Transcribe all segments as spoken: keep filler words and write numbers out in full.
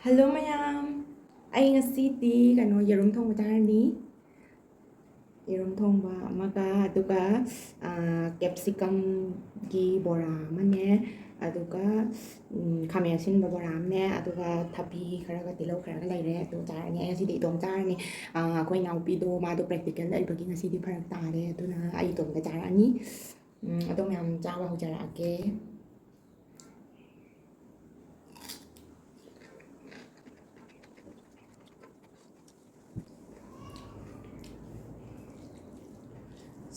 Hello ꯃꯌꯥꯝ, ꯑꯩ ꯉꯁꯤꯗꯤ ꯀꯩꯅꯣ, ꯌꯦꯔꯨꯝ ꯊꯣꯡꯕ ꯆꯥꯔꯅꯤ꯫ ꯌꯦꯔꯨꯝ ꯊꯣꯡꯕ ꯑꯃꯒ, ꯑꯗꯨꯒ, ꯑꯥ, capsicumꯒꯤ ꯕꯣꯔꯥ ꯑꯃꯅꯦ, ꯑꯗꯨꯒ, ꯎꯝ, ꯈꯥꯃꯦꯟ ꯑꯁꯤꯟꯕ ꯕꯣꯔꯥ ꯑꯃꯅꯦ, ꯑꯗꯨꯒ ꯊꯕꯤ ꯈꯔꯒ ꯇꯤꯜꯍꯧ ꯈꯔꯒ ꯂꯩꯔꯦ꯫ ꯑꯗꯨ ꯆꯥꯔꯅꯤ꯫ ꯑꯩ ꯉꯁꯤꯗꯤ ꯏꯇꯣꯝ ꯆꯥꯔꯅꯤ꯫ ꯑꯥ, ꯑꯩꯈꯣꯏ ꯏꯅꯥꯎꯄꯤꯗꯣ, ꯃꯥꯗꯣ practical ꯂꯩꯕꯒꯤ ꯉꯁꯤꯗꯤ ꯐꯔꯛ ꯇꯥꯔꯦ, ꯑꯗꯨꯅ ꯑꯩ ꯏꯇꯣꯝꯇ ꯆꯥꯔꯛꯑꯅꯤ꯫ ꯎꯝ, ꯑꯗꯣ ꯃꯌꯥꯝ ꯆꯥꯕ ꯍꯧꯖꯔꯛꯑꯒꯦ꯫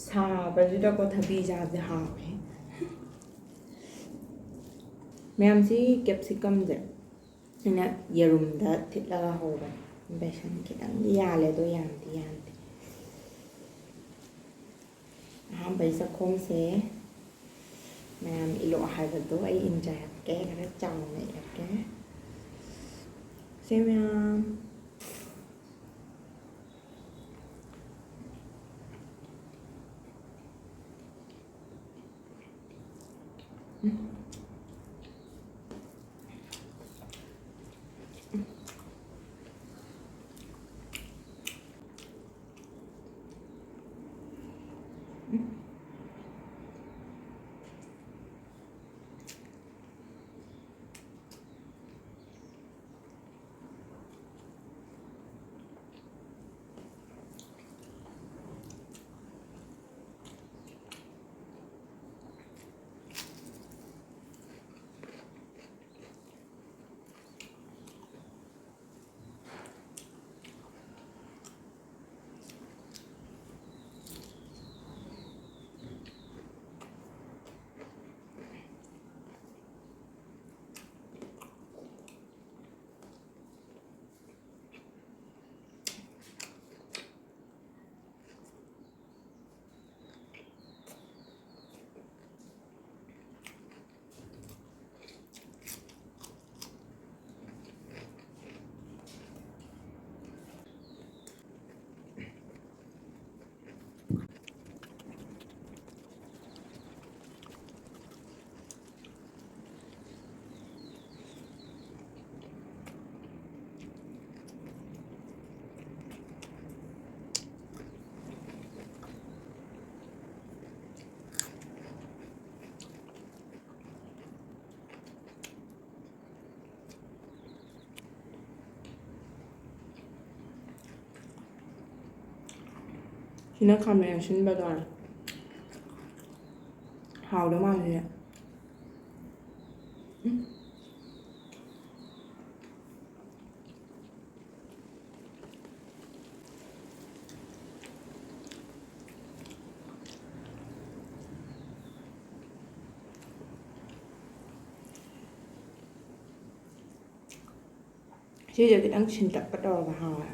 ꯁꯥꯕꯁꯤꯗꯀꯣ ꯊꯕꯤ ꯆꯥꯕꯁꯦ ꯍꯥꯎꯋꯦ꯫ ꯃꯌꯥꯝꯁꯤ capsicumꯁꯦ ꯑꯩꯅ ꯌꯦꯔꯨꯝꯗ ꯊꯤꯠꯂꯒ ꯍꯧꯕꯅꯦ꯫ ꯕꯦꯁꯟ ꯈꯤꯇꯪꯗꯤ ꯌꯥꯜꯂꯦ, ꯑꯗꯣ ꯌꯥꯝꯗꯤ ꯌꯥꯝꯗꯦ꯫ ꯑꯍꯥꯟꯕꯩ ꯆꯥꯛꯈꯣꯝꯁꯦ ꯃꯌꯥꯝ ꯏꯜꯂꯛꯑꯣ ꯍꯥꯏꯕꯗꯣ ꯑꯩ ꯏꯟꯖꯔꯛꯀꯦ, ꯈꯔ ꯆꯥꯎꯅ ꯏꯜꯂꯛꯀꯦ꯫ ꯁꯦ ꯃꯌꯥꯝ꯫ ꯁꯤꯅ ꯈꯥꯃꯦꯟ ꯑꯁꯤꯟꯕꯗꯣ꯫ ꯍꯥꯎꯗꯧ ꯃꯥꯜꯂꯦ꯫ ꯎꯝ꯫ ꯁꯤꯁꯦ ꯈꯤꯇꯪ ꯁꯤꯟꯇꯛꯀ ꯇꯧꯔꯒ ꯍꯥꯎꯋꯦ꯫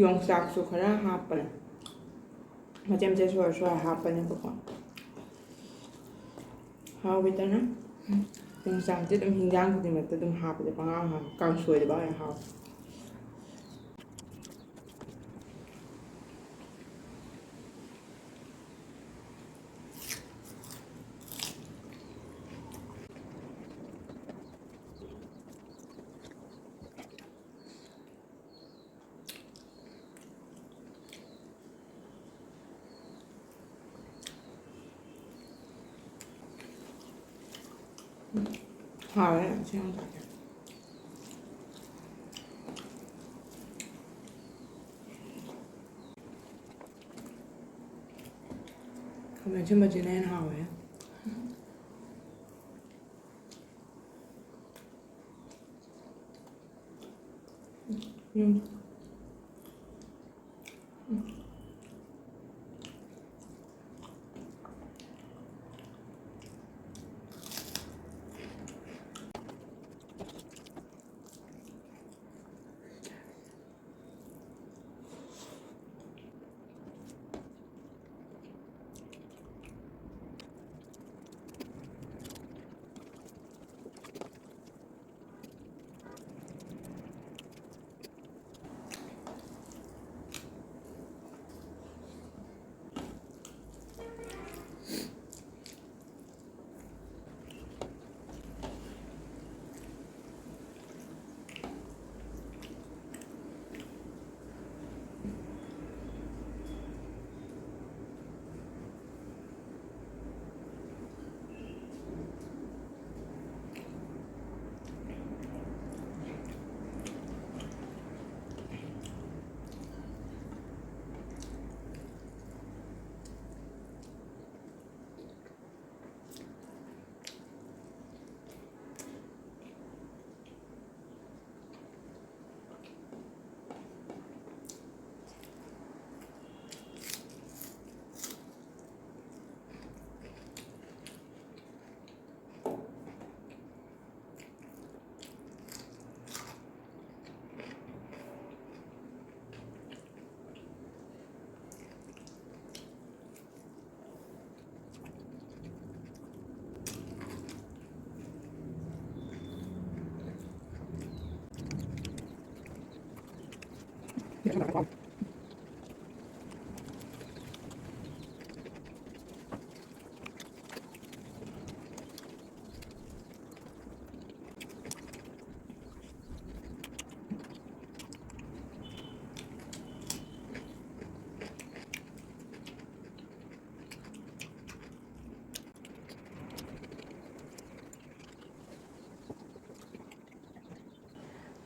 ꯌꯣꯡꯆꯥꯛꯁꯨ ꯈꯔ ꯍꯥꯞꯄꯅꯦ꯫ ꯃꯆꯦꯠ ꯃꯆꯦꯠ ꯁꯣꯏꯔ ꯁꯣꯏꯔ ꯍꯥꯞꯄꯅꯦꯕꯀꯣ꯫ ꯍꯥꯎꯋꯤꯗꯅ꯫ ꯌꯣꯡꯆꯥꯛꯇꯤ ꯑꯗꯨꯝ ꯍꯤꯟꯖꯥꯡ ꯈꯨꯗꯤꯡꯃꯛꯇ ꯑꯗꯨꯝ ꯍꯥꯞꯄꯗꯤ ꯄꯪꯍꯥꯎ ꯍꯥꯎ, ꯀꯥꯡꯁꯣꯏꯗ ꯐꯥꯎ ꯍꯦꯛ ꯍꯥꯎ꯫ ꯍꯥꯎꯋꯦ, ꯁꯤ ꯌꯥꯝ ꯆꯥꯅꯤꯡꯉꯦ꯫ ꯈꯥꯃꯦꯟ ꯑꯁꯤꯟꯕꯁꯤꯅ ꯍꯦꯟꯅ ꯍꯥꯎꯋꯦ꯫ ꯎꯝ꯫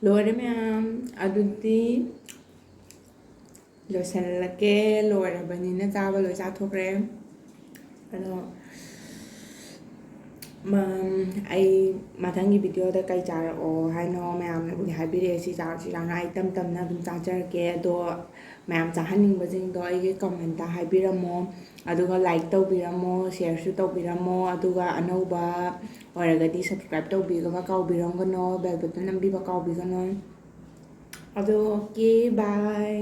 ꯂꯣꯏꯔꯦ ꯃꯌꯥꯝ꯫ ꯑꯗꯨꯗꯤ ꯂꯣꯏꯁꯤꯜꯂꯒꯦ꯫ ꯂꯣꯏꯔꯕꯅꯤꯅ ꯆꯥꯕ ꯂꯣꯏ ꯆꯥꯊꯣꯛꯈ꯭ꯔꯦ꯫ ꯑꯗꯣ ꯃ-, ꯑꯩ ꯃꯊꯪꯒꯤ ꯚꯤꯗꯤꯑꯣꯗ ꯀꯩ ꯆꯥꯔꯛꯑꯣ ꯍꯥꯏꯅꯣ ꯃꯌꯥꯝꯅꯕꯨꯗꯤ ꯍꯥꯏꯕꯤꯔꯛꯑꯦ꯫ ꯁꯤ ꯆꯥꯔꯛꯑꯣ, ꯁꯤ ꯆꯥꯔꯛꯑꯣ꯫ ꯑꯩ ꯇꯞ ꯇꯞꯅ ꯑꯗꯨꯝ ꯆꯥꯖꯔꯛꯀꯦ꯫ ꯑꯗꯣ ꯃꯌꯥꯝ ꯆꯥꯍꯟꯅꯤꯡꯕꯁꯤꯡꯗꯣ ꯑꯩꯒꯤ ꯀꯃꯦꯟꯇ ꯍꯥꯏꯕꯤꯔꯝꯃꯣ꯫ ꯑꯗꯨꯒ ꯂꯥꯏꯛ ꯇꯧꯕꯤꯔꯝꯃꯣ, ꯁꯤꯌꯔꯁꯨ ꯇꯧꯕꯤꯔꯝꯃꯣ꯫ ꯑꯗꯨꯒ ꯑꯅꯧꯕ ꯑꯣꯏꯔꯒꯗꯤ ꯁꯕꯁꯀ꯭ꯔꯥꯏꯕ ꯇꯧꯕꯤꯕ ꯀꯥꯎꯕꯤꯔꯝꯒꯅꯣ, ꯕꯦꯜ ꯕꯇꯟ ꯅꯝꯕꯤꯕ ꯀꯥꯎꯕꯤꯒꯅꯣ꯫ ꯑꯗꯣ, ꯑꯣꯀꯦ, ꯕꯥꯏ꯫